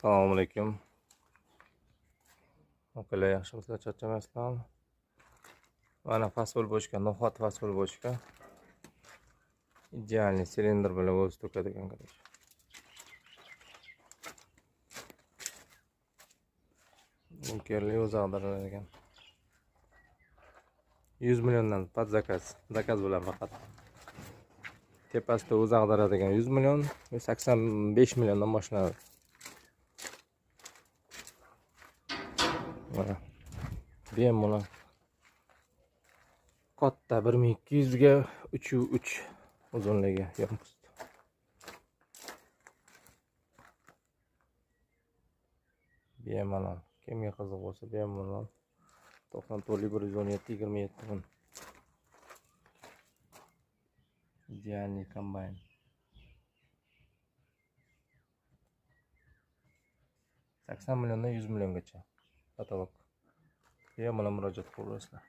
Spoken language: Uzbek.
Assalomu alaykum. Akalar, yaxshimisizlar, charchamasizlarmi? Mana fasol bochka, no'xat fasol bochka. Idealniy silindr bilan o'zi to'kadigan, короче. Bunkerli o'zi ag'dariladigan. 100 milliondan под zakaz, zakaz bilan faqat. Tepasida o'zi ag'daradigan 100 million, 85 milliondan boshlanadi. Mana bemalol katta 1200 ga 3.3 uzunligi yompust. Bemalol kimga qiziq bo'lsa bemalol 94 117 27 10. Idealniy kombayn. 80 milliondan 100 milliongacha katalog. Bemalol murojaat qilaverasizlar.